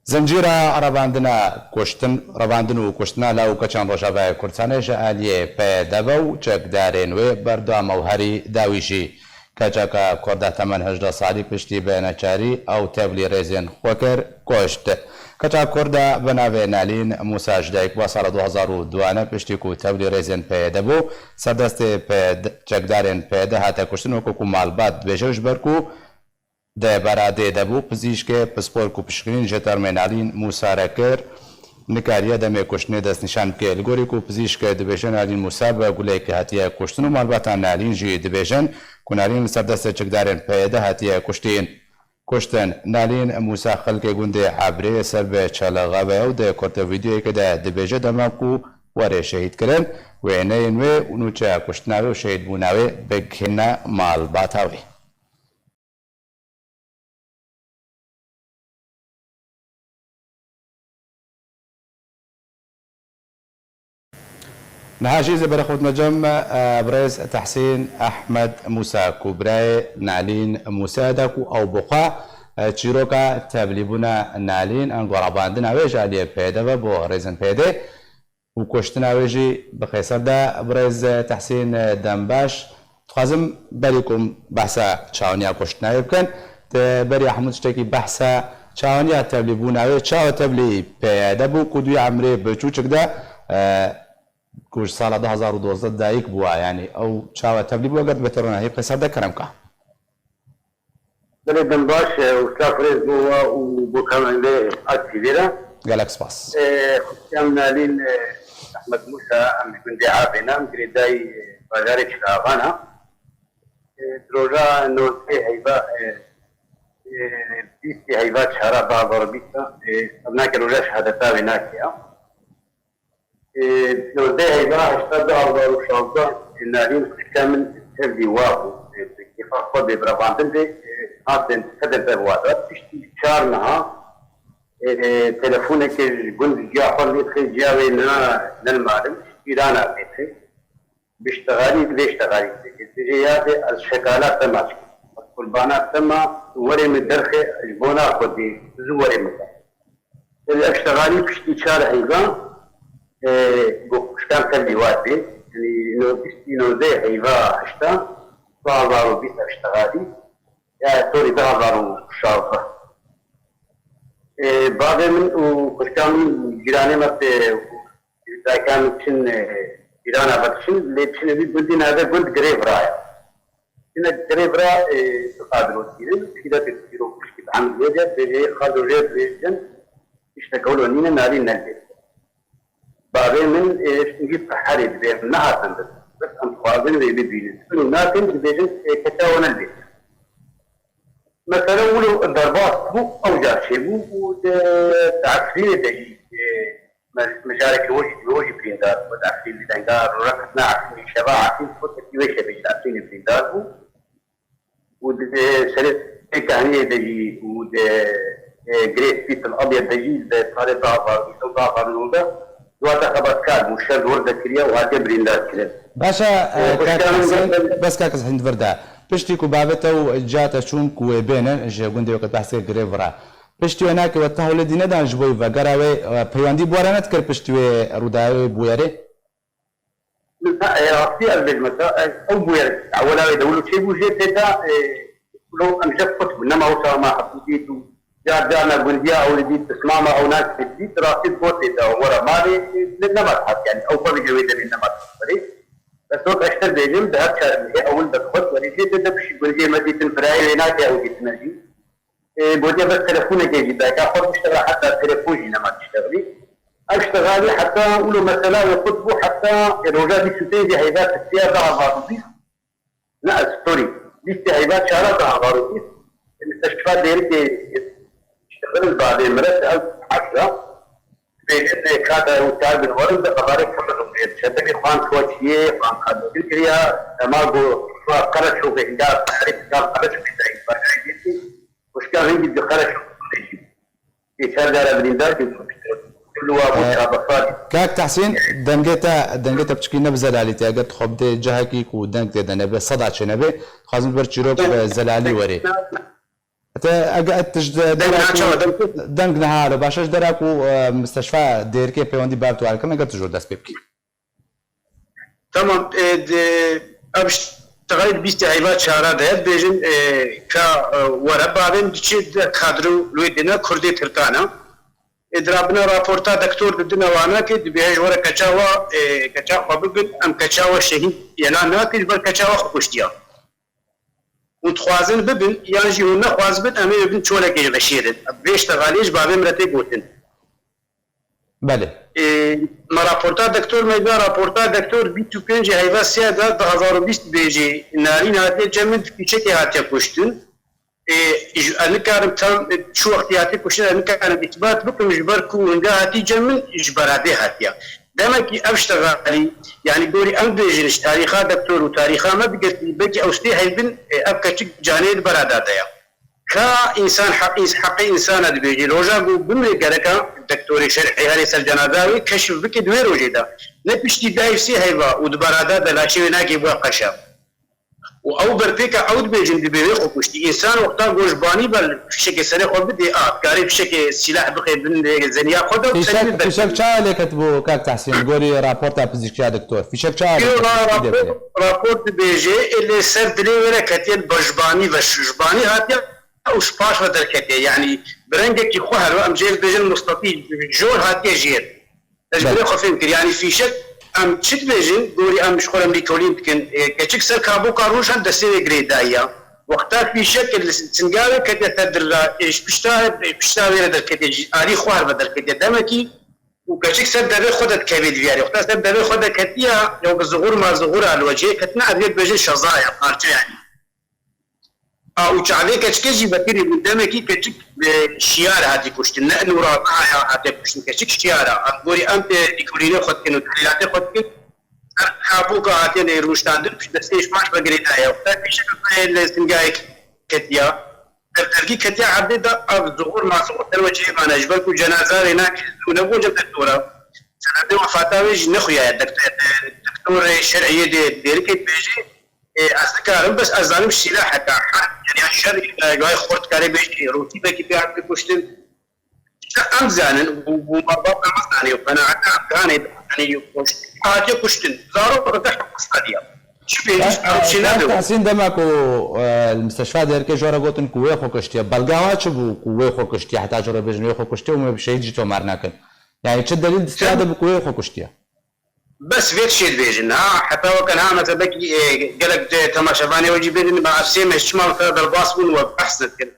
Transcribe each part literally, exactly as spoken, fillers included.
Zincîra revandina kuştin, revandin û kuştina law û keçan Rojavayê Kurdistanê ji aliyê P Y D ve û çekdarên wê berdewam e û herî dawî jî. Keçeka Kurda temen hejdeh salî piştî bi neçarî ew tevlî rêzên xwe kir, kuşt. Keça Kurda bi navê Nalîn Mûsa ji dayik bû sala du hezar û duane piştî ku tevlî rêzên P Y D bû, serdestê P Y D, çekdarên P Y D hate kuştin wekî ku malbat dibêje ji ber ku di beradê de bû, pizîşkê pispor ku pişkinîn ji termê Nalîn Mûsa re kir, nikariye demê kuştinê destnîşan bike. Li gorî ku pizîşk dibêje Nalîn Mûsa bi guleyekê hatiye kuştin û malbata Nalîn jî dibêjin ku Nalîn li ser destê çekdarên P Y D hatiye kuştîn. Kuştin Nalîn Mûsa xelkê gundê Ebrê ser bi Çelexa ve û di kurte vîdeoyekê de dibêje dema ku were şehîd kirin, wêneyên wê û nûçeya kuştina wê û şehîdbûna wê bigihîne malbata wê. Niha jî zêbere xwe dime cem, e, birêz Tehsîn Ehmed Mûsa ku birayê Nalîn Mûsa da ku ew bi xwe, e, çîroka tevlîbûna Nalîn, ango rabandina wê ji aliyê P Y D ve bo rêzên P Y D û kuştina wê jî bi xêser da. Birêz Tehsîn, e, dembaş. Dixwazim berî ku em behsa çawaniya kuştina wê bikin, te beriya hemû tiştekî behsa çawaniya tevlîbûna wê, çawa tevlî P Y D bû ku duyê emrê biçûçik de, e, ku ji sala du hezar û dozdeh dayik bûwa, yanî ew çawa tevlî bû, eger tu bêtir ronahî bi xêser de kerem ka. Belê, dem baş, e, û silav rêz bo we û bo kanalê A T V re. Gelek spas. E, Xwedî em Nalîn, e, Ehmed Mûsa, em ji gundê Avê ne, em girêdayî, e, bajarê Çiraxan e. E, di roja nozdeh heyva, e, e, bîstê heyva çara du hezar û bîst e, ev nake roja şehadeta wê nake ya. E, nozdeh heyva heşta du hezar û şazdeh, e, Nalîn xwişka min tevlî wa bû. E, bi kêfa xwe bê bi revandin bê, e, hatin sedem ev wa da. Piştî çar meha, e, e, telefoneke ji gund ji ciya xwe lê dixe, ciya wê ne, ne li mal in, ji Îrana tê dixe. Bi ştexalî, bi vê ştexalî dibêje. Dibêje, yadê ez şekala te ma dikim. Ez qurbana te ma, tu werê min derxe, ji bona Xwedê, tu zû werê min de. Ev ştexalî piştî çar heyva, e, ku xwişkan tevlî wa dibê. Yanî no-, bîstî nozdeh heyva heşta, du hezar û bîst ev ştexalî. Ya, sorry, du hezar û şazdeh. E, bavê min û xwişka min cîranê me tê, dayika min çin, e, cîrana ve diçin, lê diçin vî gundî nave gund Girêvira ye. Çine Girêvira, e, bi qadro dîrin, pîre bi pîro piştî bi hemd wê de, bêje, xalo jê dibêjin, işte kewlo nîne, Nalîn ne dibê. Bavê min, e, hingî bi herê dibê, em nehatin bi. Bes em dixwazin wê bibînin. Û nakin dibêjin, e, kete wan dibê. Mesela wilo derbas bû, ew car çêbû û di, di Efrînê de jî, e, me-, mijareke we jî, we jî birîndar bû. Di Efrînê de denga rûre ketine Efrînê, şeva Efrîn, fotekî wê şevê jî Efrînê birîndar bû. Û di serê tehniyê de jî û di, e, girê spî til abyed de jî di salê du hezar û bîst û du hezar û nozde Duwate xebatkar bû, şer li wir de kiriye û hatiye birîndar kirin. Baş e, e, kak Hesên, bes kak Hesên di vir de. Piştî ku bavê te û ca te çûn ku wê bênin ji gundê wekî behsê Girêvira. Piştî wê nake we te hewlê dî nedan ji bo vegera wê, e, peywendî bi we re nedikir piştî wê rûdawê bûyerê? Na, e, rastî ez bêjime te, e, ew bûyer ewela wê de wilo çêbû jê tê de, e, wilo em jê qut bû. Nema wisa ma hebû dît û car carna gundiya ew li dît, pismama ew nas dît, rastî bo tê de were malê, e, ne, nema dihat, yani ew xwe bêje wê demê nema dihat berê. Bes wek ez te bêjim, di her çar mehê ewil de dixwest werê jê tê de pişî gundiyê me dîtin, birayê wê nake ew dîtine jî. E, gotiye bes telefonekê jî dayika xwe biştexile, heta telefon jî nema diştexilî. Ev ştexalî heta wilo mesela wê qut bû, heta, e, roja bîst û pêncê heyva sisiya du hezar û bîst. Ne, ez, sorry, bîstê heyva çara du hezar û bîst. Misteşfa Dêrikê, e, diştexilin bavê min re, ez hevra. Dibêjin, e, ka de û çar bin werin de xebarê pir li rûyê diçe. Dibê xwan çûwa çiyê, xwan qadî kiriya, dema ku çûwa Qereçoxê, hinga herê hinga Qereçoxê de, Xwişka hingî di Qereçoxê jî bê çar cara birîndar kir, li wa bû çardeh salî. Kak Tehsîn, dengê te, dengê te piçikî ne bi zelalî tê. Eger tu xwe bidê cihekî ku deng tê de nebe, seda çê nebe, dixwazim ber çîrok bi zelalî werê. Te ege et tij de Deng dera niha ku çawa, deng ku? Deng niha alo. Başe ji dera ku, e, misteşfa Dêrikê peywendî ber tu erkim, ege tu jor dest pê bikî. Tamam, e, de, ev ştegalê di bîstê heyva çara de ye, dibêjin, e, ka, e, were bavê min diçê di kadro wê dêne Kurdê Tirkan e. E, dirabine raporta doktor didine wana ki dibê ji were keça wa, e, keça xwe bibin, em keça we şehîd îlan nakin, ji ber keça we xwe kuştiya. Hûn dixwazin bibin, yan jî hûn nexwaz bin, em ê bibin çolekê ji veşêrin. Vê ştegalê ji bavê min re tê gotin. Belê. Ê, me raporta doktor, me da raporta doktor bîst û pêncê heyva sê de du hazar û bîst bêjê Narîn hatiye cem min, fîşekê hatiye kuştin. Ê, ji, ez nikarim tam, e, çi wextî hatiye kuştin, ez nikarim îsbat bikim, ji ber ku hinga hatî cem min, ji beradê hatiye. Demekî ev ştegalî, yanî gorî em bêjin, ji tarîxa doktor û tarîxa me digirtî, belkî ew sê heyvin, e, ev keçik canê li berada de ye. Ka însan heq-, ins-, heqê însana dibêjî, roja ku bimrê gereka doktorê şer'î herê ser cenaza wê keşf bike di wê rojê de. Ne piştî dehê sê heyva û di berada de laşê wê nake bûye qeşa. Û ew berpêka ew dibêjin dibê wê xwe kuştî. Însan wexta ku ji banî ve fişekê serê xwe bidê, a, dikarê fişekê sîlah bixê bin zeniya xwe de û Fîşek, serî fîşek çawa lê ketibû, kak Tehsîn, gorî raporta pizîşkiya doktor? Fîşek çawa lê Yo, ketibû? ra-, Çi dê rapor, bêje? Rapor dibêje, ê lê ser dilê wê re ketiye, li bajbanî ve şujbanî hatiye û ji paş ve derketiye. Yanî bi rengekî xwe her em jê dibêjin mustatîl, jor hatiye jêr. Ez ji Belê. Birê xwe fêm kir. Yanî fîşek, em çi dibêjin, gorî em ji xwe re lêkolîn dikin. E, keçik ser kaboka rûşan destê wê girêdayî ya. Wexta fîşek li singa wê ketiye ser dil re, e, ji pişta, e, pişta wê re derketiye, ji alî xwe her ve derketiye. Demekî û keçik ser devê xwe de dikeve di viyarê. Wexta ser devê xwe de ketiya, ya bi zixur ma zixur a li wecihê ketina, ev yek bêjin şezaya, parçe yanî. A, û çavê keçikê jî vekirî bûn. Demekî keçik, e, şiyar hatî kuştin. Ne nûra ya hatiye kuştin. Keçik şiyar a. Em gorî em tê lêkolînê xwe dikin û tehlîlatê xwe dikin. Her kaboka hatiye nêrûştandin, pişt destê ji paş ve girêdaye. Wexta fîşek li singayê ketiya. Ev dergî ketiya erdê de ev zixur ma zixur derwecihê mane. Ji ber ku cenaza wê nake zû nebûn cem doktora. Sebebê wefata wê jî nexuyaye. Doktor, doktorê şer'iyê dê Dêrikê dibêjê, ê, ez nikarim, bes ez zanim sîlaheka herd, yani ya şer, e, ya xurt kare bêjî, rûtî belkî pê hat kuştin. Îşte em zanin, bû, bû malbata me zanê û qenaeta em ganê, yani, hatiye kuştin. Zarok da hepistadiya. Çi pêwîst, ew çi Kak nedo. Tahsîn, dema ku, e, li misteshfa Dêrikê ji we re gotin ku wê xwe kuştiye, belga wa çi bû ku wê xwe kuştiye, heta ji re bêjin wê xwe kuştiye û me bi şehîd jî tomar nakin? Yani çi delîl distiya de bû ku wê xwe kuştiye? Bes vê tiştê dibêjin. Ha, heta weke niha mesela belkî, e, gelek de temaşevanê we jî bêjin, ma ev sê meh çima mesela derbas bûn we behs nedikin.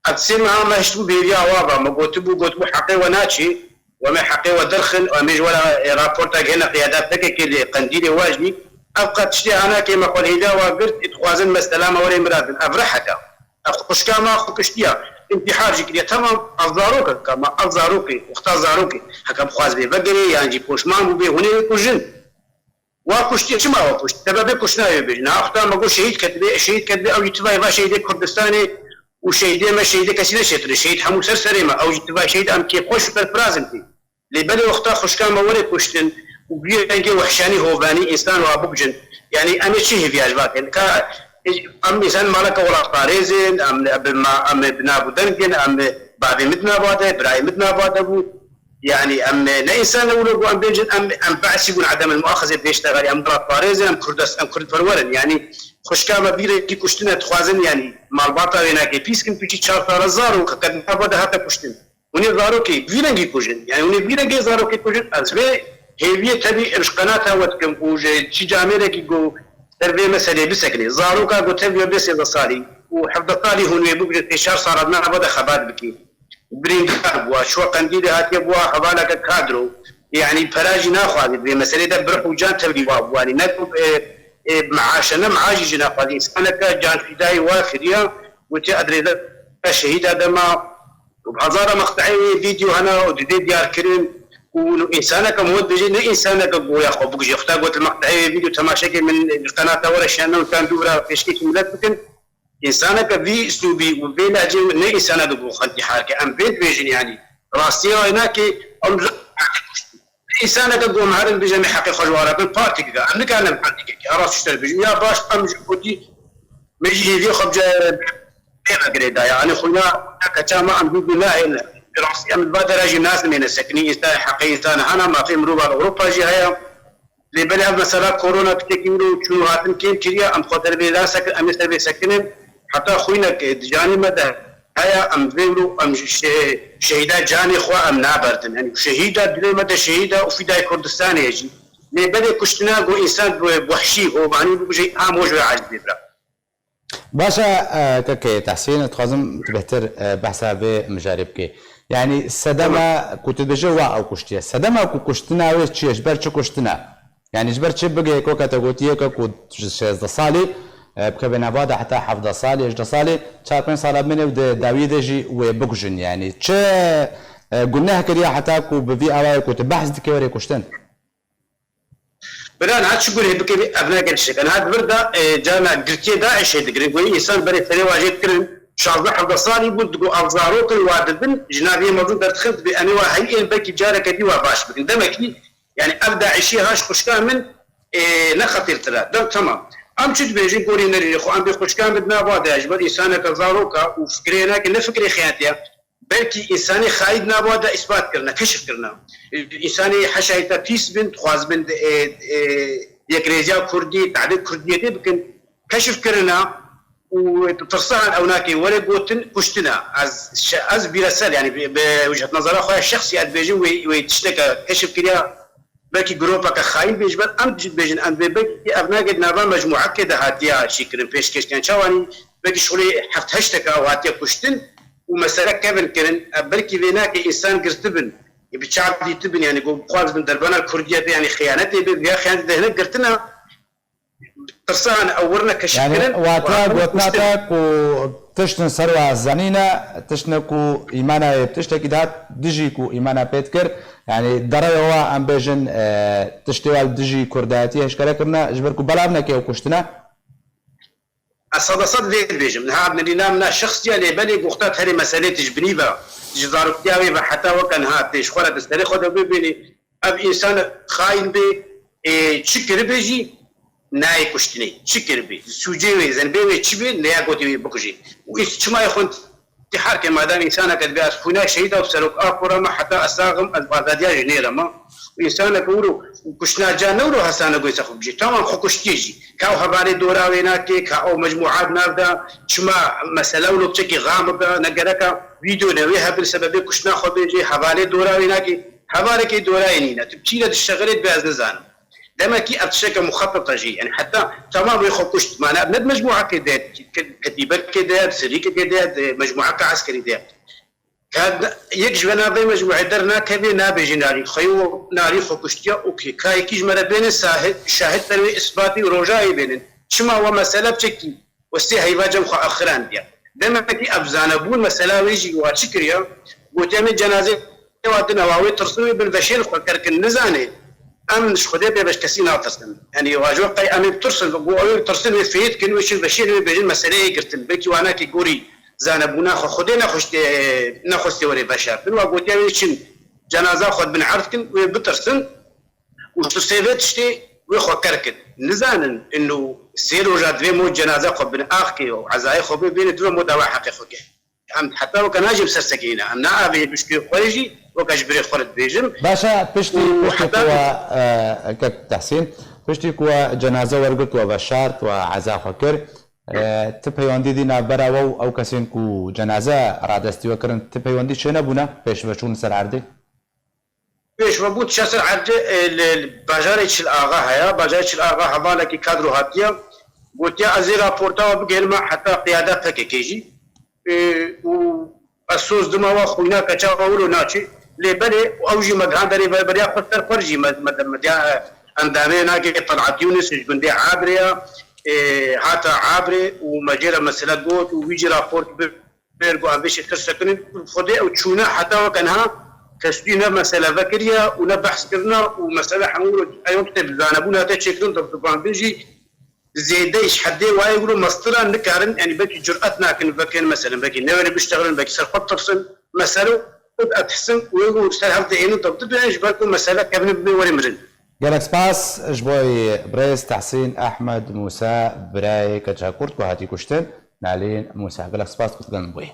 Ev sê meha me hiştibû bêriya wa ve. Me gotibû, gotibû heqê we naçê. We me heqê we derxin. Em ê ji we re, e, raportek hêne qiyada P K K lê Qendîlê we jî. Ev qet tiştê hanakê me xwe li hêda wa girt, ê dixwazin me selama werê miradin. Ev reheka. Ev xwişka me xwe kiştiya. Întîhar jî kiriye. Temam, ev zarok e, ka me ev zarokê, wexta zarokê. Heke bixwaz bê vegerê, yan jî poşman bûbê, hûn ê wê kujin. Wa kuştiye, çima wa kuşt? Sebebê kuştina wê bêjin. Ha, wexta me got şehîd ketibê, şehîd ketibê, ew jî tiva va şehîdê Kurdistanê û şehîdê me, şehîdê kesî neşêtire. Şehîd hemû ser serê me. Ew jî tiva şehîd, em kêfxweş û serfiraz in pê. Lê belê wexta xwişka me were kuştin û bi vî rengê wehşanî, hovanî, însan wa bikujin. Yanî em ê çi hêviya ji va kin? Ka, em însan maleke welatparêz in, em bi ma-, em bi nav û deng in, em bavê min di nava de, birayê min di nava de bû. Yanî em ne însan ne wilo bû, em bêjin, em, em Be'sî bûn, edem el muaxezê pêştegalî, em welatparêz in, em Kurdes-, em Kurdperwer in. Yanî xwişka me vî rengî kuştine dixwazin, yanî malbata wê nake pîs kin, tu çî çar sala zarok, qet nava de hate kuştin. Hûn ê zarokê vî rengî kujin. Yanî hûn ê vî rengê zarokê kujin. Ez vê hêviyê tevî ji qenata we dikim û ji çi camêrekî ku ser vê meselê bisekinê. Zaroka ku tevî bê sêzdeh salî û hevdeh salî hûn wê bikujin, sê çar sala di nava de xebat bikî. Birîndar bûa, çûwa Qendîlê hatiye bûa hevaleke kadro. Yanî pera jî naxwazî, vê meselê de bi ruh û can tevlî wa bûanî. Ne ku, e, e, meaşe, ne meaş jî naxwazî. Însaneke canfîdayî wa kiriya, gotiye ez rêza şehîda de ma. Û bi hezara meqteyê wê vîdeo hene û didê diyar kirin. Û însaneke min dibêje, ne însaneke goya xwe bikuje. Xweda got li meqteyê wê vîdeo temaşekê min li qenata we re şiyane û tan dû re pêşkêşî milet bikin. Însaneke vî îslûbî û vê lehcê ne însaneke ku xwe întîhar ke. Em vê dibêjin, yanî rastiya wê nake, em însaneke ku em herin bêje em ê heqê xwe ji wan re bin, partî bike. Em nikarin em partî bike. Rast tişt bêjin. Ya baş, em ji kurdî, me jî hêviyê xwe bi ca-, tê ve girêdayî. Yanî xwîna, xwîna keça me em bî nahêne. Rastî em li va dera jî nazinêne sekinî însan, heqê însan hana, mafê mirova li Ewropa jî heye. Lê belê ev mesela korona tiştekî wilo çûn û hatin kêm kiriye, em xwe ser vê nasekin, em ê ser vê sekinin. Heta xwînek, e, di canê me de heye, em vê wilo em şe-, şehîda canê xwe em naberdin. Yanî şehîda dilê me de şehîda û fîdayê Kurdistanê ye jî. Lê belê kuştina ku însan bi wehşî, hovanî bikuje, ha moj ve ecibê bira. Baş e, e, kekê Tehsîn, dixwazim tu bêhtir, e, behsa vê mijarê bikî. Yanî sedema ku tu dibêje wa ew kuştiye. Sedema ku kuştina wê çi ye? Ji ber çi kuştina? Yanî ji ber çi bigê koka te gotiye ke ku ji şêzdeh salî, e, bikeve nava de heta hevdeh salî, hejdeh salî, çar pênc sala bimîne û di dawiyê de jî wê bikujin. Yanî çi, e, guneh kiriye heta ku bi vî awayê ku tu behs dikê were kuştin? Bira niha çi gurê bike bê, ev ne gelşek. Niha di vir de, e, carna girtiyê DAIŞê digirin. Goyî însan berê serê wajê kirin. Şazdeh hevdeh salî bû, digo ev zarok in, wa didin, ji navê mezin derdixin, dibê em ê wa heyî ên belkî careke dî wa baş bikin. Demekî, yani ev DAIŞî ha ji xwişka min, e, ne xetîrtir e. Dem, temam. Em çi dibêjin, gorî nerînê xwe, em bê xwişka min di nav wa de ye. Ji ber însaneke zaroka û fikirê nake, ne fikirê xiyantî ye. Belkî însanê xayî di nav wa de îspat kirine, keşif kirine. Însanê heşayî te pîs bin, dixwazibin, e, e, yekrêziya kurdî, tehdê kurdiyetê bikin, keşif kirine û tirsan ew nake were gotin, kuştine. Ez, şe-, ez bîresel, yani bi, bi, ji nazara xwe ya şexsî ez dibêjim, wê, wê tişteke keşif kiriya, belkî gropeke xayîn bê, ji ber em jî dibêjin, em dibê belkî ev nake di nava mecmûekê de hatiya çîkirin, pêşkêşkirin. Çawanî belkî şolê heft heşteke ew hatiye kuştin û mesele kevin kirin. Ev belkî vê nake însan girtibin. Ê bi çav dîtibin, yani ku bixwazibin derbana kurdiyetê, yani xiyanetê bê, ya xiyanetê de hinek girtina, tirsan ew wirine keşif Yani kirin û wate hev gotina kuştin. Te ku tiştin ser wa zenîne, tiştine ku îmana yê tiştekî dihat dijî ku îmana pê dikir, yani derewê wa em bêjin, e, tiştê wa li dijî kurdayetî eşkere kirine, ji ber ku belav neke ew kuştine. Ez seda sed vê dibêjim. Niha nirîna min a şexsî ye, lê belê goxta herê meselê tijbinî ve, ji zaroktiya wê ve heta weke niha tê ji xwe re di serê xwe de bibînî. Ev însan xayîn bê, ê, çi kiribê jî nayê kuştinê. Çi kiribê? Sûcê wê, zenbê wê çi bê, neya gotê wê bikujê. Û îs çima yê xwe Tî her ke madem însaneke dibe ez xwîna şehîd a û serok a kura me heta ez sax im, ez bi azadiya jî nêre me. Û însaneke wilo kuştina can ne wilo hesane goyse xwe bijî. Tamam xwe kuştiye jî. Ka ew hevalê dora wê nake, ka ew mecmûa di nav de, çima mesela wilo piçekî xam bibe, ne gereka vîdeo ne wê hebin sebebê kuştina xwe bêjê, hevalê dora wê nake. Hevalekê dora wê nîne. Tu çî re dişexilê dibe ez nizanim. Demekî ev tişteke muxettete jî. Yani heta tamam wê xwe kuşt. Mane ev ne di mecmuakê de, ketîbekê de, di serîkekê de, di mecmuaka eskerî de. Ka yek ji vena vê mecmuê dernakevê nabêjî narî. Xweyî û narî xwe kuştiya, okey. Ka yekî ji me re bêne sahid, şahid ber wê isbatî û rojayê bênin. Çima we mesele biçekî? Westê heyva cem xwe axirandiye. Demekî ev zanebûn mesela wê jî wa çi kiriye? Gotiye min cenazê wa dine wa wê tirsin wê bin veşên xwe kerkin nizane. Em ji Xwedê bêveş kesî natirsin. Yanî wa ji we qey em ê bitirsin, go ew ê bitirsin wê fêt kin wê çin veşên wê bêjin meseleyê girtin. Belkî wa nake gorî zanebûna xwe Xwedê nexwiştê, nexwestê were veşartin. Wa gotiye wê çin cenaza xwe bin erd kin wê bitirsin. Û tu sê vê tiştê wê xwe ker kir. Nizanin inu sê roja divê mo cenaze xwe bin axkê û ezayê xwe bê bêne dibe mo dawa heqê xwe ke. Em heta weke nacê bi ser sekîne. Em na avê bişkê xwe jî weke ji birê xwe re dibêjim. Baş e, piştî, û piştî heta ku we, e, kek Tehsîn, piştî ku we cenaze wergirt, we veşart, we eza xwe kir, e, ti peywendî dî navbera we û ew kesên ku cenaze radestî we kirin, ti peywendî çênebûne pêş ve çûn ser erdê? Pêş ve bû dişa ser erdê, e, li, li bajarê Çil Axa heye. Bajarê Çil Axa hevalekî kadro hatiye. Gotiye, ez ê raporta we bigihînime heta qiyada P K K jî. E, û ez soz dima we xwîna keça we wilo naçê. Lê belê ew jî me gihan derê ver beriya xwe ser xwe jî me, me, me diya, e, endamê nake Talat Yûnis ji gundê Abrê ye. E, hata Abrê û me jê re mesele got û wî jî raport bi Pêr ku em vê şêtir sekinîn, Xwedê ew çûne heta weke niha kesî ne mesele vekiriye û ne behs kirine û mesele hemû eyon tê bi zanebûn hate çêkirin, dibdibandin jî zêde ji hedê wayê wilo mestira nikarin, yanî belkî curet nakin vekin, meselen belkî newerin biştexilin, belkî ser xwe tirsin, mesele û etihsin û ê ser hev de ênin dibdibin ji ber ku mesele kevin bibê werê mirin. Gelek spas ji bo birêz Tehsîn Ehmed Mûsa, birayê keça Kurd ku hatî kuştin. Nalîn Mûsa, gelek spas ku tu gel min bûyî.